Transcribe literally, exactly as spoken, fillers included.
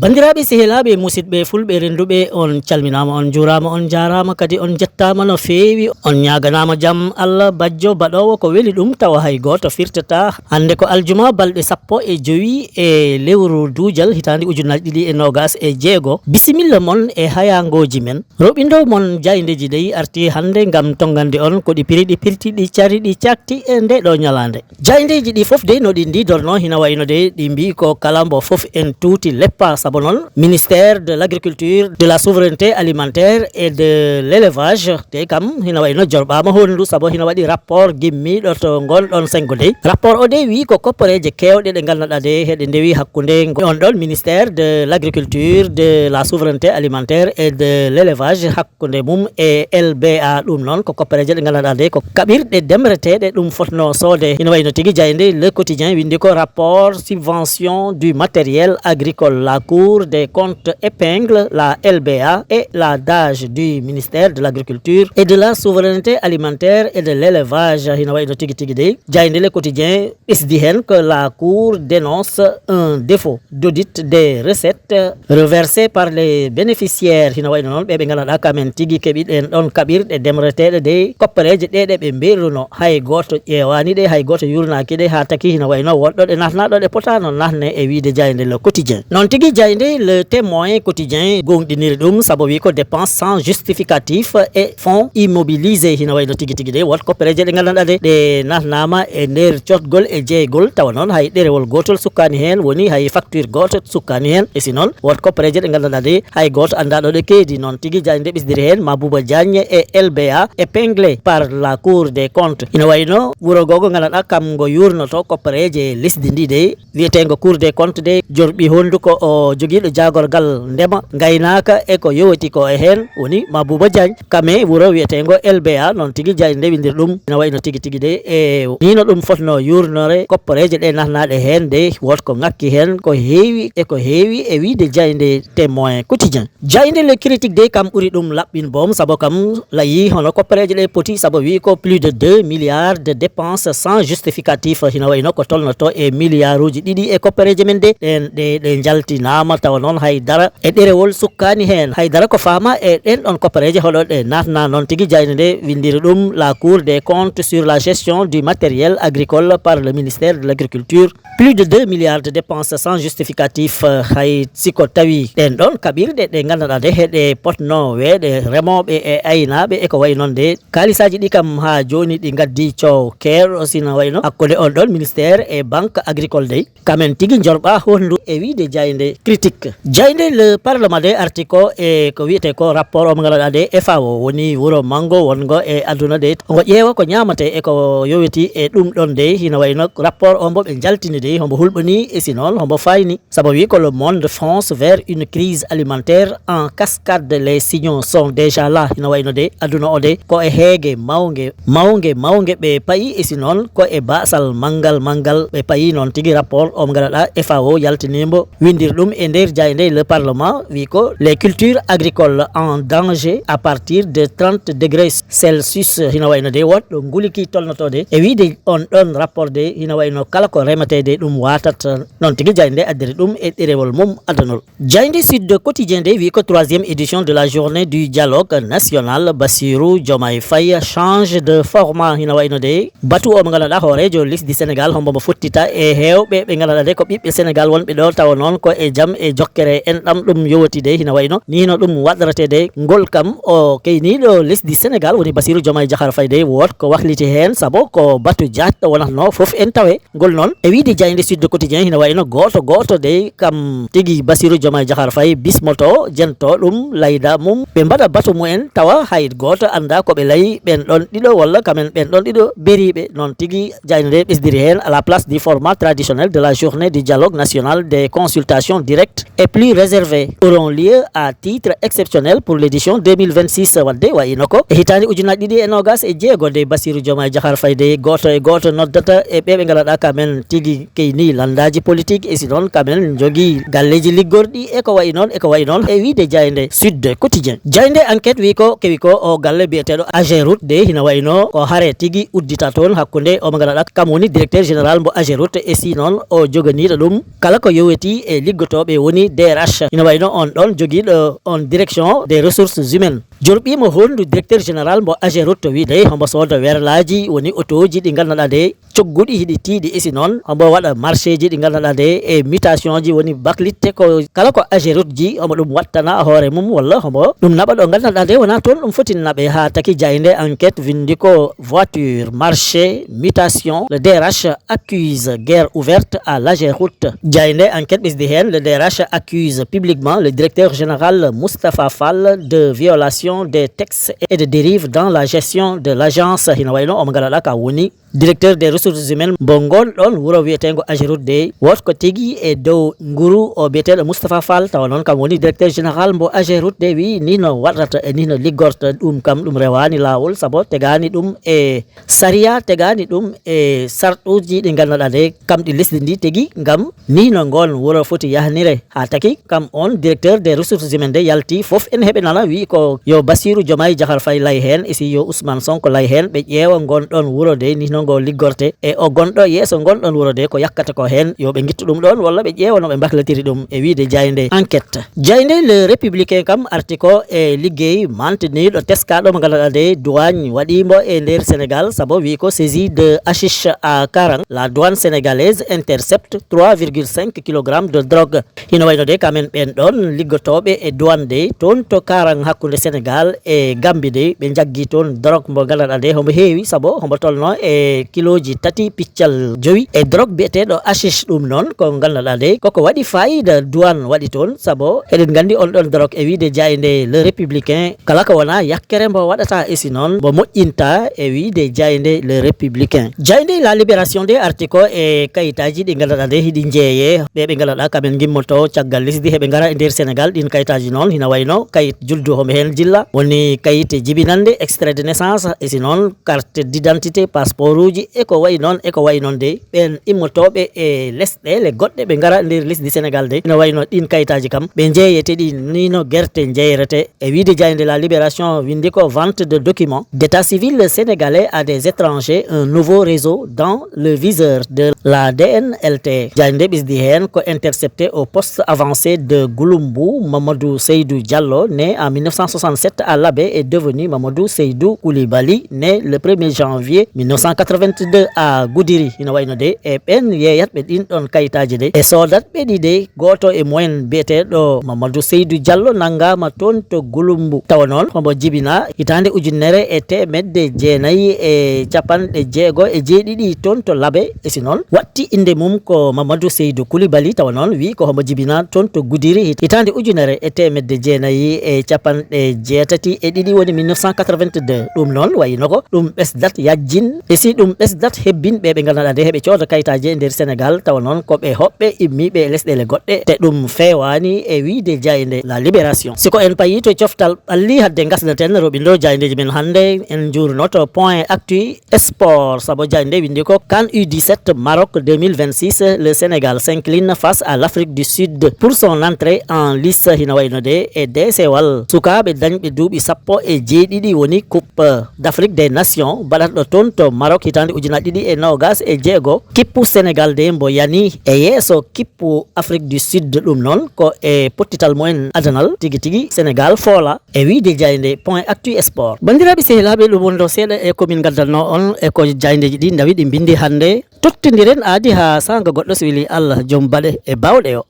Banndiraaɓe, sehilaaɓe, musidɓe fulɓe rennduɓe, on calminaama, on njuuraama, on njaaraama, kadi on njettaama no feewi. On ñaaganaama jam Allah bajjo baɗoowo ko weli ɗum, tawa hay gooto firtataa. Hannde ko aljuma, balɗe sappo e jowi e lewru duujal, hitaande ujunaaji ɗiɗi e noogaas e jeego. Bisimilla mon e hayaangooji men. Roɓindo mon jaayndeeji dey arti hannde ngam tonngande on ko ɗi piri, ɗi pirti, ɗi cari, ɗi cakti e nde ɗo ñalaande. Jaayndeeji ɗi fof dey no ɗi ndidorno, hina wayno dey ɗi mbii ko kala mbo fof en tuuti leppa, sabu noon Ministère de l'Agriculture, de la Souveraineté Alimentaire et de l'Élevage dey kam hina wayno jorɓaama honndu, sabu hina waɗi rapport gimmiiɗo to ngon ɗon senngo dey. Rapport o dey wii ko kopporeeje keewɗe ɗe nganndanɗaa dey heɗe ndewi hakkunde on ɗon Ministère de l'Agriculture, de la Souveraineté Alimentaire et de l'Élevage, hakkunde mum e L B A. Ɗum noon ko koppereeje ɗe nganndanɗaa dey ko kaɓirɗe demreteeɗe ɗum fotnoo soode. Ina wayi no tigi jaaynde Le Quotidien winndi ko rapport subvention du matériel agricole. La Cour des comptes épingle la L B A et la DAGE du ministère de l'Agriculture et de la Souveraineté Alimentaire et de l'Élevage. Ina wayi no tigi tigi dey jaaynde Le Quotidien ɓesdi heen ko la Cour dénonce un défaut d'audit des recettes reversées par les bénéficiaires. Hino wayno noon ɓe ɓe nganndanɗaa kamen tigi keɓi ɗen ɗon kaɓirɗe demreteeɗe dey koppereeje ɗe ɗe ɓe mbeeruno hay gooto ƴeewaani ɗe, hay gooto yurnaaki ɗe, haa taki hino wayno woɗɗo ɗe natnaaɗo ɗe potaano natne e wiide jaaynde Le Quotidien. Noon tigi jaaynde Le Témoin Quotidien goongɗiniri ɗum sabu wi ko dépense sans justificatif et fonds immobilisés. Hino wayno tigi tigi de woto koppereeje ɗe nganndanɗaa de ɗe natnaama e nder cotgol e jeygol, tawa noon hay ɗerewol gootol sukkaani heen, woni hay facture gooto sukkaani heen. E si noon woto koppereeje ɗe nganndanɗaa de hay gooto anndaa ɗo ɗe keedi. Noon tigi jaaynde ɓesdiri heen Mabouba Diagne et L B A épinglé par la Cour des comptes. Hino wayno wuro goo ngo nganndanɗaa kam ngo yurnoto koppereeje lesdi ndi de wiyeteengo Cour des comptes de jorɓi honndu ko o jogiiɗo jaagorgal ndema, ngaynaaka e ko yowiti ko e heen woni Mabouba Diagne, kame wuro wiyeteengo L B A. Noon tigi jaaynde nde winndiri ɗum ina wayi no tigi tigi de e nii no ɗum fotnoo yuurnore kopporeeje ɗe nahnaaɗe heen de woto ko ŋakki heen ko heewi e ko heewi e wiide jaaynde Témoin Quotidien. Jaaynde Le Critique dey kam ɓuri ɗum laɓɓin boom, sabu kam layi hono koppereeje ɗe poti, sabu wi ko plus de deux milliards de dépenses sans justificatif. Hino wayno ko tolnoto e milliarduuji ɗiɗi e koppereeje men de ɗen ɗe ɗe njaltinaama, tawa noon hay dara e ɗerewol sukkaani heen. Hay dara ko faama e ɗen ɗon koppereeje hoɗo ɗe natna. Noon tigi jaaynde nde winndiri ɗum la Cour des comptes sur la gestion du matériel agricole par le ministère de l'Agriculture. Plus de deux milliards de dépenses sans justificatif, euh, hay si ko tawi ɗen ɗon kaɓirɗe ɗe nganndanɗaa de heɗe potno weeɗe remooɓe e aynaaɓe e ko wayi noon de kaalisaaji ɗi kam haa jooni ɗi ngaddi coow keerɗo sina wayno hakkunde on ɗon ministère e banque agricole dey. Kamen tigi njorɓa honndu e wiide jaaynde Critique. Jaaynde Le Parlement de arti ko e ko wiyetee ko rapport o mo nganndanɗaa de F A O woni wuro manngo wonngo e aduna de. Ngo ƴeewa ko ñaamatee e ko yowiti e ɗum ɗon dey. Hino wayno rapport o mbo ɓe njaltini dey, hombo hulɓinii e si noon hombo faayni. Sabu wi ko le monde fonce vers une crise alimentaire en cascade, les signaux sont déjà là. Hino wayno de aduna o de ko e heege mawnge, mawnge, mawnge ɓe payi e si noon ko e baasal manngal, manngal ɓe payi. Noon tigi rapport o mo nganndanɗaa F A O yaltiniimbo winndiri ɗum e nder jaaynde Le Parlement wi ko les cultures agricoles en danger à partir de trente degrés Celsius. Hino wayno de woɗɗo nguliki tolnotoode e wiide on ɗon rapport de hino wayno kala ko remetee de ɗum waatat. Noon tigi jaaynde addiri ɗum e ɗerewol mum adanol. Jaaynde Sud Quotidien de wi ko troisième édition de la journée du dialogue national, Bassirou Diomaye Faye change de format. Hino wayno de batu o mo nganndanɗaa hooreejo lesdi Sénégal hombo mo fottita e heewɓe ɓe nganndanɗaa de ko ɓiɓɓe Sénégal wonɓe ɗo, tawa noon ko e jam e jokkere enɗam ɗum yowiti de. Hino wayno ni no ɗum waɗrete de ngol kam o keyniiɗo lesdi Sénégal woni Bassirou Diomaye Diakhar Faye de woto ko wakliti heen, sabu ko batu jaajɗo wonatno fof en tawe. Ngol noon, e wiide jaaynde Sud Quotidien, hino wayno gooto gooto dey kam tigi Bassirou Diomaye Diakhar Faye bismoto, jento ɗum, layda mum, ɓe mbaɗa batu mumen, tawa hay gooto anndaa ko ɓe layi ɓen ɗon ɗiɗo walla kamen ɓen ɗon ɗiɗo beriiɓe. Noon tigi jaaynde nde ɓesdiri heen, à la place du format traditionnel de la journée du dialogue national, des consultations directes et plus réservés auront lieu à titre exceptionnel pour l'édition deux mille vingt-six. Wadde wayino ko e hitaande ujunaaji ɗiɗi e noogaas e jeego nde Bassirou Diomaye Diakhar Faye de gooto e gooto noddata e ɓe ɓe ngannduɗaa kamen tigi keyni lanndaaji politique e si noon kamen njogii galleeji liggorɗi e ko wayi noon e ko wayi noon e wiyde jaaynde Sud Quotidien. Jaaynde Enquête wi ko kewi ko o galle biyeteeɗo Ageroute de hina wayno ko hare tigi uddita toon hakkunde o mo ngannduɗaa kam woni directeur général mbo Ageroute e si noon o joganiiɗo ɗum kala ko yowetii e liggotooɓe woni D R H. Ina wayno on ɗon jogiiɗo on direction des ressources humaines. Jorɓiima honndu directeur général mbo Ageroute to wiide homo sooda werlaaji woni otooji ɗi ngannduɗaa de cogguɗi hiɗi tiiɗi isi noon homo waɗa marché ji ɗi ngannduɗaa de e mutation ji woni baklitte ko kala ko Ageroute ji homo ɗum wattana hoore mum walla homo ɗum naɓa ɗo ngannduɗaa de wonaa toon ɗum foti naɓe haa taki jaaynde Enquête winndi ko voiture, marché, mutation, le D R H accuse guerre ouverte à l'Ageroute. Jaaynde Enquête ɓesdi heen le D R H accuse publiquement le directeur général Moustapha Fall de violation des textes et de dérive dans la gestion de l'agence. Hino wayno omo ngalaɗa ka woni directeur des ressources humaines mbo ngon ɗon wuro wiyeteengo Ageroute de. Woto ko tigi e dow nguru o biyeteeɗo Moustapha Fall tawa noon kam woni directeur général mbo Ageroute de wi ni no waɗata e ni no liggorta ɗum kam ɗum rewaani laawol sabu tegaani ɗum e sariya tegaani ɗum e sarɗuuji ɗi ngannduɗaa de kam ɗi lesdi ndi tigi ngam ni no ngoon wuro foti yahnire haa taki kam on directeur des ressources humaines de yalti fof en heɓe nana wi ko yo Bassirou Diomaye Diakhar Faye lay heen e si yo Ousmane Sonko lay heen ɓe ƴeewa ngoon ɗoon wuro de ni no ngo liggorte e o gonɗo yeeso ngoon ɗoon wuro de ko yakkata ko heen yo ɓe ngittu ɗum ɗoon walla ɓe ƴeewa no ɓe mbaklatiri ɗum e wiide jaaynde Enquête. Jaaynde Le Républicain kam arti ko e liggey mantiniiɗo teskaaɗo mo ngannduɗaa de douane waɗiimo e nder Sénégal sabu wi ko saisie de hashish à Karang. La douane sénégalaise intercepte trois virgule cinq kilogrammes de drogue. Hino wayno de kamen ɓeen ɗoon liggotooɓe e douane de toon to Karang hakkunde Sénégal e Gambie de ɓe njaggi toon drogue mbo ngannduɗaa de homo heewi sabu homo tolno e kilooji tati piccal jowi e drogue biyeteeɗo hashish ɗum noon ko ngannduɗaa de koko waɗi fayida douane waɗi toon sabu eɗen nganndi on ɗon drogue e wiide jaaynde Le Républicain kala ko wonaa yakkere mbo waɗata e si noon mbo moƴƴinta e wiide jaaynde Le Républicain. Jaaynde La Libération de arti ko e kayitaaji ɗi ngannduɗaa de hiɗi njeeye ɓe ɓe ngannduɗaa kamen ngimmoto caggal lesdi heɓe ngara e nder Sénégal ɗin kayitaaji noon hina wayno kayit juldu homo heen jilla woni kayit jibinande extrait de naissance e si noon carte d'identité passeport uji e ko wayi noon e ko wayi noon de ɓeen immotooɓe e lesɗeele goɗɗe ɓe ngara nder lesdi Sénégal de ina wayno ɗin kayitaaji kam ɓe njeeyete ɗi ni no gerte njeeyrete e wiide jaaynde La Libération winndi ko vente de documents d'état civil sénégalais à des étrangers un nouveau réseau dans le viseur de la D N L T. Jaaynde ɓesdi heen ko intercepté au poste avancé de Gouloumbou Mamadou Seydou Diallo né en mille neuf cent soixante-sept à Labé est devenu Mamadou Seydou Koulibaly né le premier janvier mille neuf cent quatre-vingt-deux à Goudiri. Hino wayno de e ɓeen yeeyatɓe ɗin ɗon kayitaaji de e soodatɓe ɗi de gooto e mumen biyeteeɗo Mamadou Seydou Diallo nanngaama toon to Gouloumbou tawa noon homo jibina hitaande ujunere e teemedde jeenayi e capanɗe jeego e jeeɗiɗi toon to Labé e si noon watti innde mum ko Mamadou Seydou Koulibaly tawa noon wi ko homo jibina toon to Goudiri hitaande ujunere e teemedde jeenayi e capanɗe jeetati e ɗiɗi woni mille neuf cent quatre-vingt-deux. Ɗum noon wayino ko ɗum ɓesdat yajjin e si ɗum ɓesdat hebbin ɓe ɓe ngannduɗaa de heɓe cooda kayitaaji e nder Sénégal tawa noon ko ɓe hoɓɓe immiiɓe e lesɗeele goɗɗe te ɗum feewaani e wiyde jaaynde La Libération. Si ko en payii to coftal ɓalli hadde ngasdaten roɓindo jaayndeeji men hannde en njuurnoto point actu sport sabu jaaynde winndi ko CAN U dix-sept Maroc deux mille vingt-six le Sénégal s'incline face à l'Afrique du Sud pour son entrée en lice hino wayno de e deesewal sukaaɓe dañɓe duuɓi sappo e jeeɗiɗi woni coupe d'Afrique des nations baɗatɗo toon to Maroc hitaande ujunaaji ɗiɗi e noogas e jeego kippu Sénégal de mbo yani e yeeso kippu Afrique du Sud ɗum noon ko e pottital mumen adanal tigi tigi Sénégal foola e wiyde jaaynde point actu sport. Banndiraaɓe sehilaaɓe ɗum wonɗo seeɗa e komin ngaddanno on e ko jaayndeeji ɗi ndawi ɗi mbinndi hannde tottondiren aadi haa saanga goɗɗo so weli Allah joom baɗe e baawɗe o.